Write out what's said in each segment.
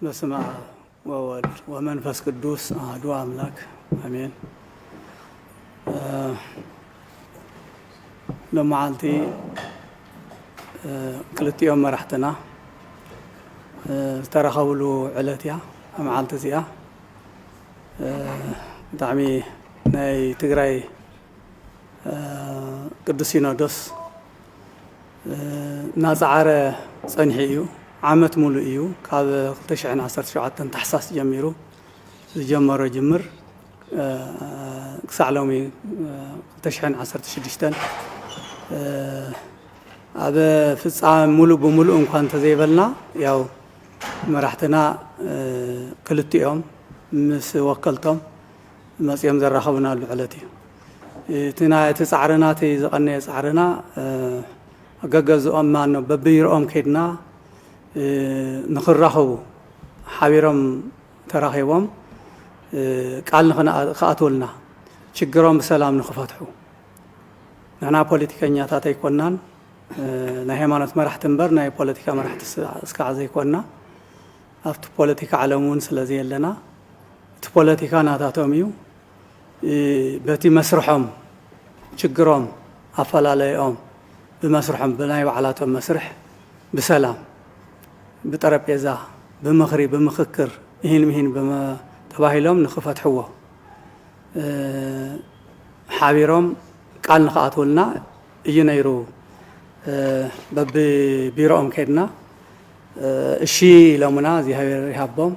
በስመ አብ ወወልድ ወመንፈስ ቅዱስ አሐዱ አምላክ አሜን። እ፣ ሎመዓልቲ፣ እ፣ ክልቲኦም መራሕትና፣ እ፣ ዝተራኸብሉ ዕለት እያ፣ መዓልቲ እዚኣ። እ፣ ብጣዕሚ ናይ ትግራይ እ፣ ቅዱስ ሲኖዶስ፣ እ፣ እናፀዓረ ፀኒሑ እዩ። ዓመት ሙሉእ እዩ። ካብ ክልተ ሽሕን ዓሰርተ ሸውዓተን ታሕሳስ ጀሚሩ ዝጀመሮ ጅምር፣ እ፣ ክሳዕ ሎሚ፣ እ፣ ክልተ ሽሕን ዓሰርተ ሽዱሽተን፣ እ፣ ኣብ ፍፃመ ሙሉእ ብሙሉእ እንኳ እንተዘይበልና፣ ያው መራሕትና፣ እ፣ ክልቲኦም ምስ ወከልቶም መፂኦም ዘራኸቡናሉ ዕለት እዩ። እቲ ናይ፣ እቲ ፃዕርና፣ እቲ ዝቐነየ ፃዕርና፣ እ፣ ገገዝኦም ማኖ በብቢሮኦም ከይድና፣ እ፣ ንኽራኸቡ ሓቢሮም ተራኺቦም፣ እ፣ ቃል ንኽንኣ-፣ ክኣትወልና፣ ችግሮም ብሰላም ንኽፈትሑ። ንሕና ፖለቲከኛታት ኣይኮናን፣ እ፣ ናይ ሃይማኖት መራሕቲ እምበር ናይ ፖለቲካ መራሕቲ ስ-፣ እስካዕ ዘይኮና፣ ኣብቲ ፖለቲካ ዓለም እውን ስለ ዘየለና፣ እቲ ፖለቲካ ናታቶም እዩ። እ፣ በቲ መስርሖም፣ ችግሮም፣ ኣፈላለይኦም ብመስርሖም፣ ብናይ ባዕላቶም መስርሕ፣ ብሰላም፣ ብጠረጴዛ፣ ብምኽሪ፣ ብምኽክር፣ እሂን ምሂን ብመ-፣ ተባሂሎም ንኽፈትሕዎ፣ እ፣ ሓቢሮም ቃል ንኽኣትውልና እዩ ነይሩ። እ፣ በብቢሮኦም ከድና፣ እ፣ እሺ ኢሎምና፣ እግዚኣብሔር ይሃቦም።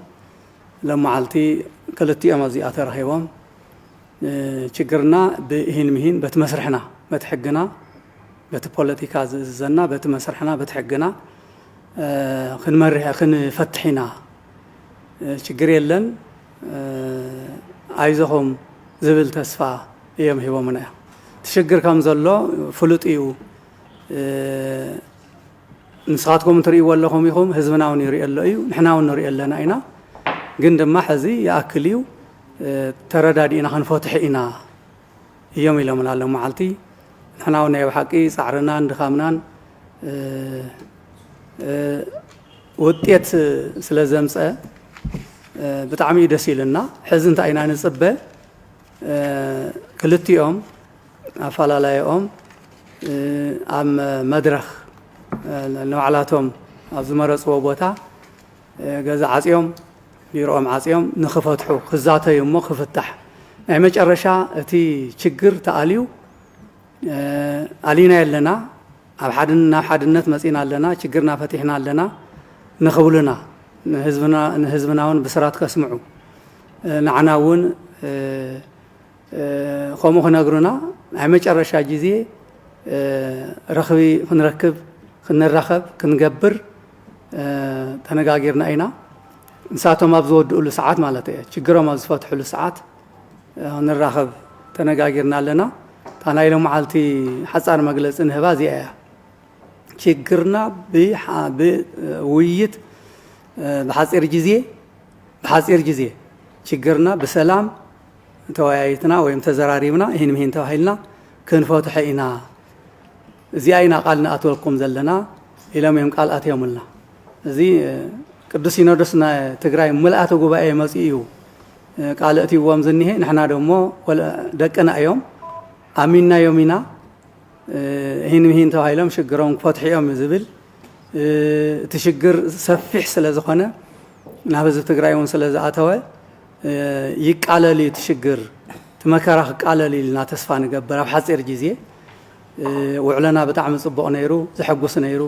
ሎመዓልቲ ክልቲኦም ኣብዚኣ ተረኺቦም፣ እ፣ ችግርና ብእሂን ምሂን በቲ መስርሕና፣ በቲ ሕግና፣ በቲ ፖለቲካ ዝእዝዘና፣ በቲ መስርሕና፣ በቲ ሕግና፣ እ፣ ክንመርሕ፣ ክንፈትሕ ኢና። እ፣ ችግር የለን፣ እ፣ ኣይዞኹም ዝብል ተስፋ እዮም ሂቦምና እዮም። እቲ ሽግር ከም ዘሎ ፍሉጥ እዩ። እ፣ ንስኻትኩም ትርእይዎ ኣለኹም ኢኹም፣ ህዝብና እውን ይርእዮ ኣሎ እዩ፣ ንሕና እውን ንርእዮ ኣለና ኢና። ግን ድማ ሕዚ ይኣክል እዩ፣ እ፣ ተረዳዲእና ክንፈትሖ ኢና እዮም ኢሎምና ኣሎ መዓልቲ። ንሕና እውን ናይ ብሓቂ ጻዕርናን ድኻምናን፣ እ፣ እ፣ ውጤት ስለ ዘምጸ፣ እ፣ ብጣዕሚ እዩ ደስ ኢሉና። ሕዚ እንታይ ኢና ንጽበ? እ፣ ክልቲኦም ኣፈላላይኦም፣ እ፣ ኣብ መድረኽ፣ እ፣ ንባዕላቶም ኣብ ዝመረጽዎ ቦታ፣ እ፣ ገዛ ዓጽዮም፣ ቢሮኦም ዓጽዮም ንኽፈትሑ፣ ክዛተዩ እሞ ክፍታሕ። ናይ መጨረሻ እቲ ችግር ተኣልዩ፣ እ፣ ኣሊና የለና፣ ኣብ ሓድን-፣ ናብ ሓድነት መጺና ኣለና፣ ችግርና ፈቲሕና ኣለና ንኽብሉና፣ ንህዝብና፣ ንህዝብና እውን ብስራት ከስምዑ፣ እ፣ ንዓና እውን፣ እ፣ እ፣ ከምኡ ክነግሩና፣ ናይ መጨረሻ ግዜ፣ እ፣ ረኽቢ ክንረክብ፣ ክንራኸብ፣ ክንገብር፣ እ፣ ተነጋጊርና ኢና። ንሳቶም ኣብ ዝወድእሉ ሰዓት ማለት እየ፣ ችግሮም ኣብ ዝፈትሕሉ ሰዓት፣ እ፣ ንራኸብ ተነጋጊርና ኣለና። እታ ናይ ሎመዓልቲ ሓጻር መግለጺ ንህባ እዚኣ እያ። ችግርና ብሓ-፣ ብውይይት፣ እ፣ ብሓጺር ግዜ፣ ብሓጺር ግዜ ችግርና ብሰላም ተወያይትና ወይም ተዘራሪብና፣ ይህን ምሂን ተባሂልና ክንፈትሖ ኢና። እዚኣ ኢና ቃል ንኣትወልኩም ዘለና ኢሎም እዮም ቃል ኣትዮምልና። እዚ፣ እ፣ ቅዱስ ሲኖዶስ ናይ ትግራይ ምልኣተ ጉባኤ መፂኡ እዩ፣ እ፣ ቃል እትይዎም ዝኒሄ። ንሕና ደሞ ወለ-፣ ደቅና እዮም፣ ኣሚንናዮም ኢና። እ፣ ይህን ምሂን ተባሂሎም ሽግሮም ክፈትሑ እዮም ዝብል፣ እ፣ እቲ ሽግር ሰፊሕ ስለ ዝኾነ፣ ናብ ህዝቢ ትግራይ እውን ስለ ዝኣተወ፣ እ፣ ይቃለል እዩ እቲ ሽግር፣ እቲ መከራ ክቃለል እዩ ኢልና ተስፋ ንገብር። ኣብ ሓፂር ግዜ፣ እ፣ ውዕለና ብጣዕሚ ፅቡቕ ነይሩ፣ ዘሐጉስ ነይሩ።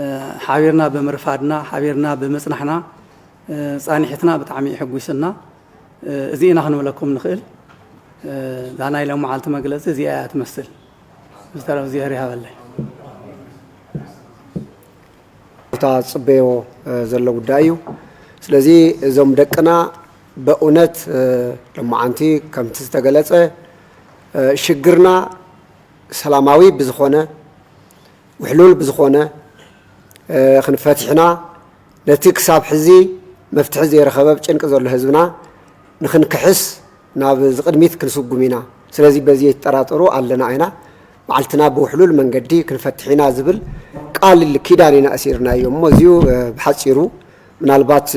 እ፣ ሓቢርና ብምርፋድና፣ ሓቢርና ብምፅናሕና፣ እ፣ ፃኒሕትና ብጣዕሚ የሐጒስና። እ፣ እዚ ኢና ክንብለኩም ንኽእል። እ፣ እዛ ናይ ሎመዓልቲ መግለፂ እዚኣ እያ ትመስል። ዝተረፈ እግዚኣብሔር ይሃበለይ። ቦታ ዝፅበዮ፣ እ፣ ዘሎ ጉዳይ እዩ። ስለዚ እዞም ደቅና በእውነት፣ እ፣ ሎመዓንቲ ከምቲ ዝተገለጸ፣ እ፣ ሽግርና ሰላማዊ ብዝኾነ፣ ውሕሉል ብዝኾነ፣ እ፣ ክንፈቲሕና፣ ነቲ ክሳብ ሕዚ መፍትሒ ዘይረኸበ ኣብ ጭንቂ ዘሎ ህዝብና ንኽንክሕስ ናብ ዝቕድሚት ክንስጉም ኢና። ስለዚ በዚ የትጠራጠሩ ኣለና ኢና። ባዕልትና ብውሕሉል መንገዲ ክንፈትሕ ኢና ዝብል ቃል ኪዳን ኢና ኣሲርናዮ። እሞ እዚኡ ብሓፂሩ ምናልባት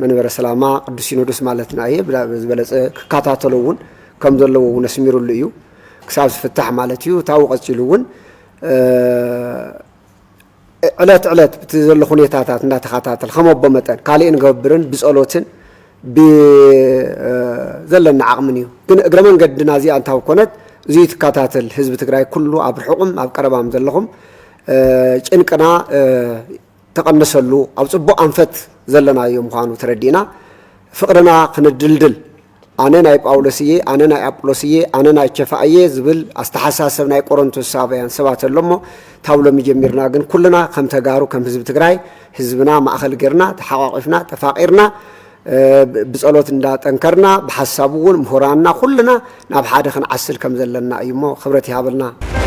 መንበረ ሰላማ ቅዱስ ሲኖዶስ ማለትና እየ ብዝበለፀ ክከታተሎ እውን ከም ዘለዎ እውን ኣስሚሩሉ እዩ። ክሳብ ዝፍታሕ ማለት እዩ። እታው ቀፂሉ እውን ዕለት ዕለት እቲ ዘሎ ኩኔታታት እንዳተኸታተል ከም ኣቦ መጠን ካልእ ንገብርን ብጸሎትን ብዘለና ዓቕምን እዩ። ግን እግረ መንገድና እዚኣ እንታብ ኮነት እዚ ትከታተል ህዝቢ ትግራይ ኩሉ ኣብ ርሑቕም ኣብ ቀረባም ዘለኹም ጭንቅና ተቐነሰሉ ኣብ ጽቡቕ ኣንፈት ዘለናዮ ምዃኑ ተረዲእና ፍቕርና ክንድልድል ኣነ ናይ ጳውሎስ እየ፣ ኣነ ናይ ኣጵሎስ እየ፣ ኣነ ናይ ቸፋ እየ ዝብል ኣስተሓሳሰብ ናይ ቆሮንቶሳውያን ሰባት ኣሎ እሞ ታብ ሎሚ ጀሚርና ግን ኩልና ከም ተጋሩ ከም ህዝቢ ትግራይ ህዝብና ማእኸል ጌርና ተሓቋቂፍና ተፋቂርና ብፀሎት እንዳጠንከርና ብሓሳብ እውን ምሁራንና ኩልና ናብ ሓደ ክንዓስል ከም ዘለና እዩ እሞ ክብረት ይሃበልና።